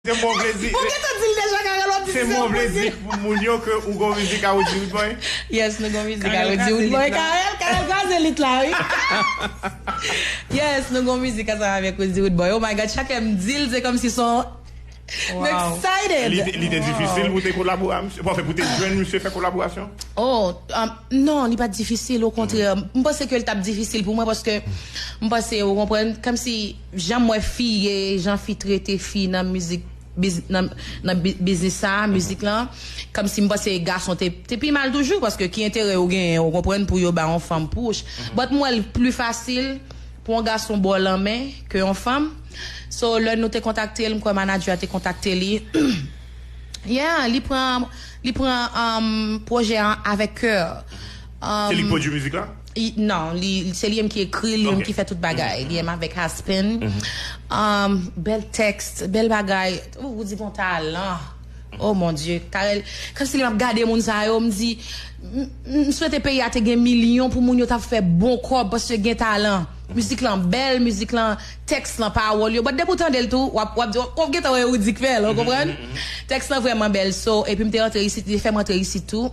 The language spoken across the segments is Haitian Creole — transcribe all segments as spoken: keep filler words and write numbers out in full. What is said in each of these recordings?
Se mwen vle di. Ou gentan di l deja, Carel, w ap di se mwen vle di pou moun yo ke ou gon mizik a Roody Roodboy. Yes, nou gon mizik a Roody Roodboy. Carel, Carel kraze lit la, wi. Yes, nou gon mizik ansanm avèk Roody Roodboy. Oh my God, chak lè m di l, se kòmsi se yon... I'm excited. Li te difisil pou te kolabore a misye? Pou te jwenn misye fè kolaborasyon? Oh, um, non, li pa t difisil, okontrè. M panse ke l t ap difisil pou mwen paske m panse, ou konprann, kòmsi jan m wè fi ye, jan fi trete fi nan mizik, biz, nan, nan biznis sa, mizik lan, kòmsi m panse gason te, te pi mal toujou, paske ki enterè yo genyen, ou konprann, pou yo ba yon fanm push. But m wè l pli fasil pou yon gason ba w lanmen ke yon fanm. So, lè nou te kontakte l, m kwè manadjè a te kontakte li. Yeah, li pran, li pran um, pwojè an avèk kè. Um, se li k pwodui mizik la? Non, li, se li menm ki ekri l, li menm ki fè tout bagay. Li menm avèk Aspen. Um, bèl tèks, bèl bagay. Ou di gon talan. Oh mon Dieu, Carel, kòmsi lè m ap gade moun sa yo, m di, m swete peyi a te gen milyon pou moun yo t ap fè bon kòb paske gen talan. Mizik lan bèl, mizik lan, tèks lan, pawòl yo. But depi w tande l tou, w ap, w ap di, w ap gentan wè Roody k fè l, ou konprann? Tèks lan vrèman bèl. So, epi m te rantre isit, li fè m rantre isit tou.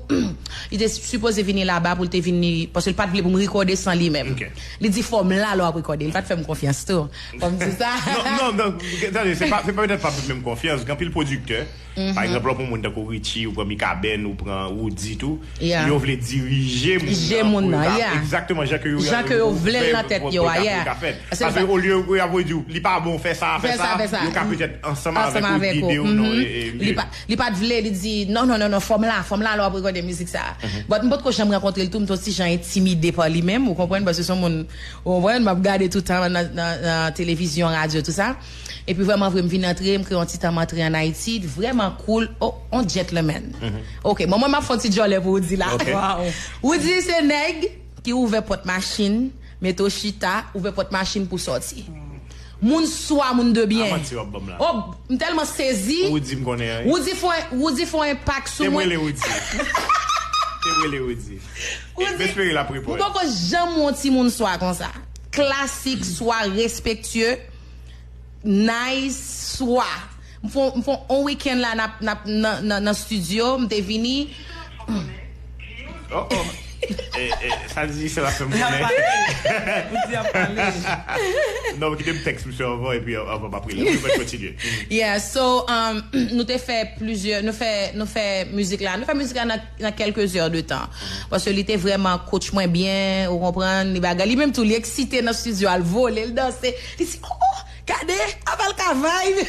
Li te sipoze vini laba pou l te vini, paske l pa t vle pou m rekòde san li menm. Li di fò m la lè w ap rekòde. Li pa t fè m konfyans tou. Fò m di sa. Non, non, non, tande, se pa, se pa petèt pa fè m menm konfyans. Gen anpil pwodiktè, pa egzanp, lè w pran moun tankou Richie, ou pran Mikaben, ou pran Roody tou, yo vle dirije moun nan pou yo ta egzakteman jan ke yo, jan ke yo vle l nan tèt yo a, yeah. Paske olye yo ap di w, li pa bon, fè sa, fè sa, yo ka petèt ansanm avèk ou, gide w nan yon mye. Li pa t vle, li di non, non, non, non, fò m la, fò m la lè w ap rekòde mizik sa. But m potko janm rankontre l tou, m t on ti jan entimide pa li menm, ou konprann, paske se yon moun, ou konprann, m ap gade toutan nan, nan, nan televizyon, radyo, tou sa. Epi vrèman vre, m vin antre, m kreye yon ti tan, m antre ann Ayiti, vrèman cool, oh, on gentleman. Ok, bon, mwen m ap fè yon ti djòlè pou Roody la. Roody se nèg ki ouvè pòt machin, mete w chita, ouvè pòt machin pou sòti. Moun swa, moun de byen. A manti w ap ban m la. Oh, m tèlman sezi. Roody m konnen an. Roody fè, Roody fè yon enpak sou mwen. Te m rele Roody. Te m rele Roody. M espere l ap reponn. Ou poko janm wè yon timoun swa konsa. Klasik, swa, respektye, nice, swa. M fè, m fè yon weekend la nan, nan, nan, nan, nan studio, m te vini. Oh, oh. Eh, eh, sa di se la fè m konnen. Ou di ap pale. Non, kite m tèks misye anvan epi anvan m ap rele. Wi, mwen kontinye. Yeah, so, um, nou te fè plizyè, nou fè, nou fè mizik la. Nou fè mizik la nan, nan kèlke zè de tan. Paske li te vrèman coach mwen byen, ou konprann, li bagay. Li menm tou, li eksite nan studio, al vole, l danse. Li di, oh, oh, gade, apa l ka vibe.